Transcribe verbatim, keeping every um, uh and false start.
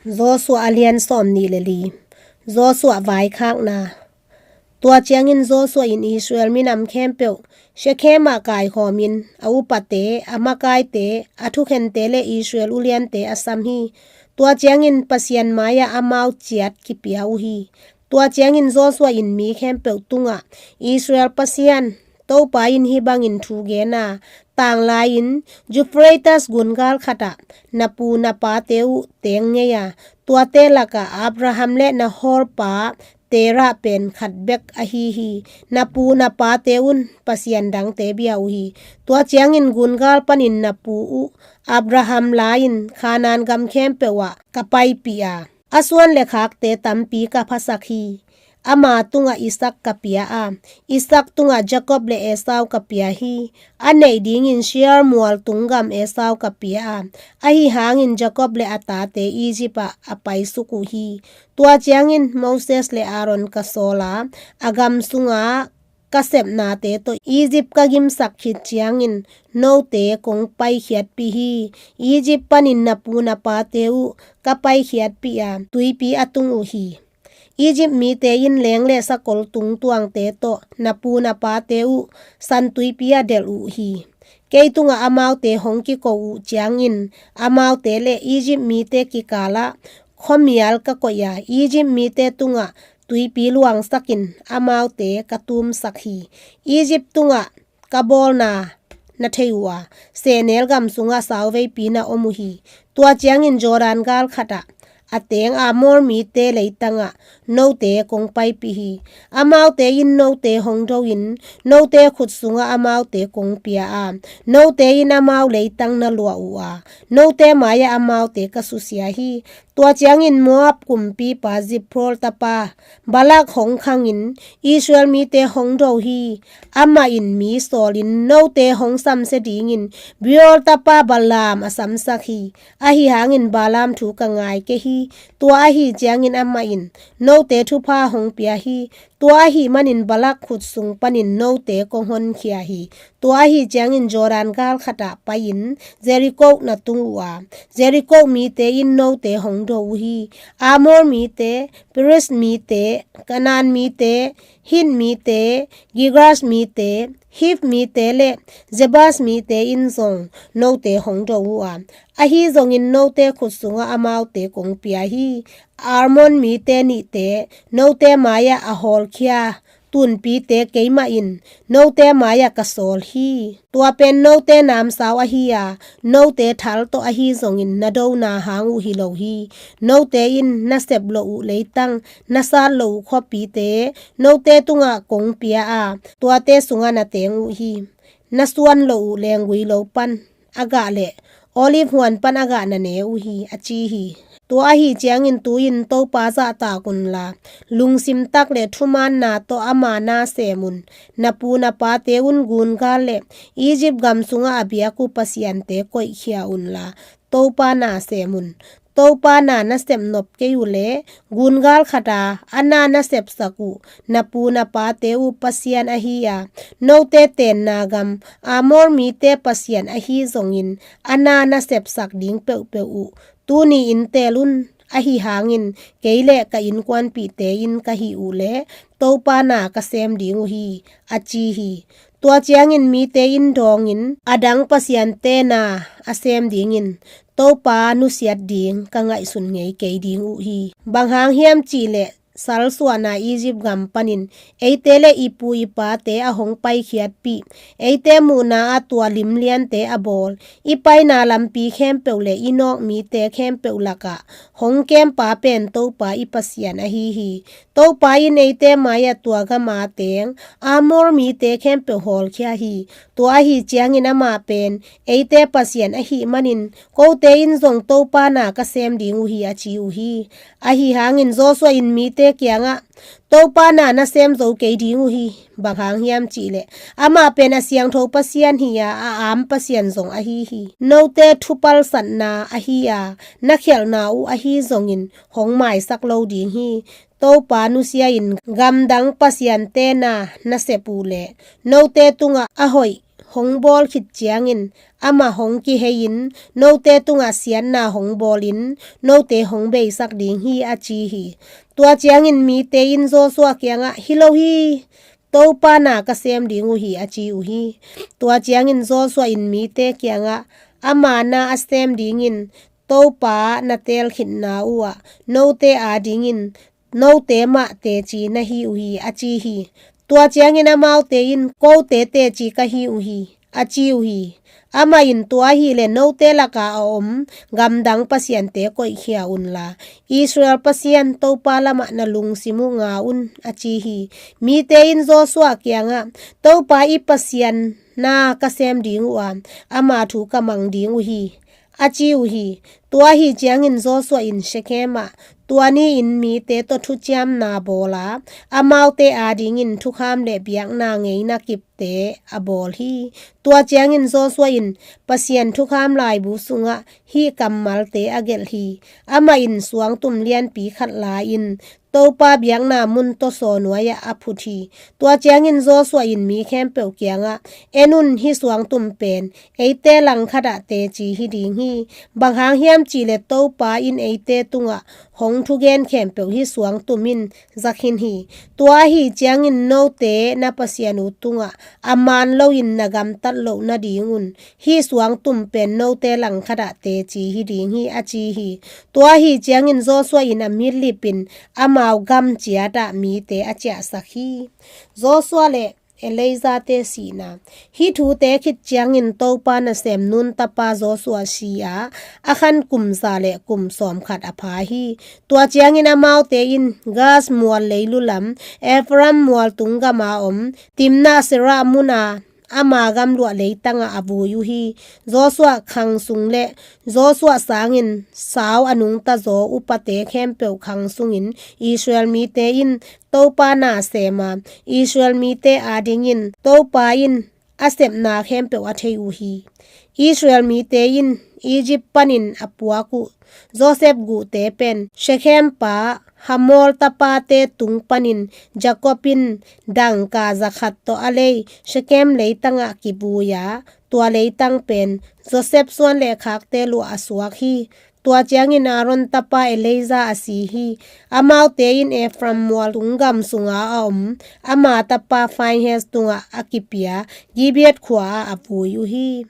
Joshua a lian sawm nih le li. Joshua vaikhakna. Tua ciangin Joshua in Israel minam khempeuh Shekhem ah kaikhawmin, a upate, a makaite, a thukhente le Israel uliante a sam hi. Tua ciangin Pasian mai-ah amau ciat kipia uh hi. Tua ciangin Joshua in mi khempeuh tungah, Israel Pasian, Topa in hih bangin thu gen a, tanglai-in Euphrates gun gal khatah na pu na pate uh teng ngei a, tuate lakah Abraham le Nahor pa Terah pen khat bek ahi hi. Na pu na pate un pasian dangte bia uh hi. Tua ciangin gun gal panin na pu uh Abraham la-in Kanaan gam khempeuh ah ka paipih a, a suan le khakte tampi ka phasak hi. Ama tungah Isak ka pia a, Isak tungah Jacob le Esau ka pia hi. A neih dingin Seir mual tung gam Esau ka pia a, ahi hangin Jacob le a tate Egypt ah a paisuk uh hi. Tua ciangin Moses le Aaron ka sawl a, a gam sunga ka sepnate tawh Egypt ka gimsak khit ciangin note kong paikhiatpih hi. Egypt panin na pu na pate uh ka paikhiatpih a, tuipi a tung uh hi. Egypt mite in leng le sakol tungtuangte tawh na pu na pate uh san tuipi a delh uh hi. Kei tungah amaute hong kiko uh ciangin, amaute le Egypt mite kikalah khuamial ka koih a, Egypt mite tungah tuipi luangsakin amaute ka tumsak hi. Egypt tungah ka bawlna na thei uh a, sehnel gam sungah sauveipi na om uh hi. Tua ciangin Jordan gal khatah a teng Amor mite leitangah note kong paipih hi. Amaute in note hong do-in, note khut sungah amaute kong pia a, note in amau leitang na luah uh a, note mai-ah amaute ka susia hi. Tua ciangin Moab kumpipa Ziphor tapa Balak hong khangin Israel mite hong do hi. Amah in mi sawlin note hong samsia dingin Beor tapa Balaam a samsak hi. Ahi hangin Balaam thu ka ngai kei hi. Tua ahi ciangin amah in note thupha hong pia hi. Tua ahi manin Balak khut sung panin note kong honkhia hi. Tua ahi ciangin Jordan gal khatah pai-in Jericho na tung uh a, Jericho mite in note hong do uh hi. Amor mite, Periz mite, Kanaan mite, Hit mite, Girgas mite, Hiv mite le Jebus mite in zong note hong do uh a, ahi zongin note khut sungah amaute kong pia hi. Ammon mite nihte note mai-ah a hawlkhia tunpite keimah in note mai-ah ka sawl hi. Tua pen note namsau ahi a, note thal tawh ahi zongin na dona hang uh hi lo hi. Note in na sep loh uh leitang, na sat loh uh khuapite note tungah kong pia a, tuate sungah na teng uh hi. Na suan loh uh lenggui lo pan a gah le olive huan pan a gah na ne uh hi, a ci hi. Tua ahi ciangin tu-in Topa zahtak unla, lungsim tak le thumaanna tawh ama na sem un. Na pu na pate un gun gal le Egypt gam sungah a biak uh pasiante koihkhia unla, Topa na sem un. Topa na na sep nop kei uh leh, gun gal khatah a na na sepsak uh na pu na pate uh Pasian ahi a, note tenna gam Amor mite Pasian ahi zongin a na na sepsak ding peuhpeuh uh tuni-in teel un. Ahi hangin kei le ka innkuanpihte in ka hih uh leh Topa na ka sem ding uh hi, a ci hi. Tua ciangin mite in dawngin a dang pasiante na a sem dingin Topa nusiat ding ka ngaihsun ngei kei ding uh hi. Bang hang hiam cihleh salsuahna Egypt gam panin eite le i pu i pate a hong paikhiatpih, eite muhna ah tua limliante a bawl, i paina lampi khempeuh le i nawk mite khempeuh lakah hong kempa pen Topa i Pasian ahi hi. Topa in eite mai-ah tua gama teng Amor mite khempeuh hawlkhia hi. Tua ahi ciangin amah pen eite Pasian ahih manin kote in zong Topa na ka sem ding uh hi, a ci uh hi. Ahi hangin Joshua in mite kiangah, Topa na na sem zo kei ding uh hi. Bang hang hiam cihleh amah pen a siangtho Pasian hi a, a am Pasian zong ahi hi. Note thupalsatna ahi a, na khialhna uh ahi zongin hong maisak lo ding hi. Topa nusia-in gamdang pasiante na na sep uh leh note tungah a hoih hong bawl khit ciangin amah hong kihei-in note tungah siatna hong bawlin note hong beisak ding hi, a ci hi. Tua ciangin mite in Joshua kiangah, "Hi lo hi, Topa na ka sem ding uh hi," a ci uh hi. Tua ciangin Joshua in mite kiangah, "Ama na a sem dingin Topa na teel khitna uh ah note adingin note mah teci na hi uh hi," a ci hi. Tua ciangin amaute in, "Kote teci ka hi uh hi," a ci uh hi. Amah in, "Tua hileh note laka a om gamdang pasiante koihkhia unla, Israel Pasian Topa lamah na lungsim uh nga un," a ci hi. Mite in Joshua kiangah, "Topa i Pasian na ka sem ding uh a, ama thu ka mang ding uh hi," a ci uh hi. Tua ahi ciangin Joshua in Shekhem ah tua ni-in mite tawh thuciamna bawl a, amaute adingin thukham le biakna ngeina kipte a bawl hi. Tua ciangin Joshua in Pasian thukham laibu sungah hih kammalte a gelh hi. Amah in suangtum lianpi khat la-in Topa biakna mun tawsaw nuai-ah a phut hi. Tua ciangin Joshua in mi khempeuh kiangah, "En un, hih suangtum pen eite langkhatah teci hi ding hi. Bang hang hiam cihleh Topa in eite tungah hong thugen khempeuh hih suangtum in za khin hi. Tua ahi ciangin note na Pasian uh tungah a man loin na gamtat loh nadingun hih suangtum pen note langkhatah teci hi ding hi," a ci hi. Tua ahi ciangin Joshua in a mitlipin amau gam ciatah mite a ciahsak hi. Joshua le Eleazar-te sihna. Hih thute khit ciangin Topa nasem Nun tapa Joshua si a, a khan kum za le kum sawmkhat a pha hi. Tua ciangin amaute in Gaza mual leilu lam, Ephraim mual tung gama om Timnah Serah muna ama gamluah leitangah a vui uh hi. Joshua khang sung le Joshua sangin sau a nungtazaw upate khempeuh khang sungin Israel mite in Topa na sem a, Israel mite adingin Topa in a sepna khempeuh a thei uh hi. Israel mite in Egypt panin a puak uh Joseph guhte pen Shekhem pa Hamor tapate tung panin Jacob in dangka zakhat tawh a lei Shekhem leitangah kivui a, tua leitang pen Joseph suan le khakte luah a suak hi. Tua ciangin Aaron tapa Eleazar a si hi. Amaute in Ephraim mual tung gam sunga a om ama tapa Phinehas tungah a kipia Gibeah khua-ah a vui uh hi.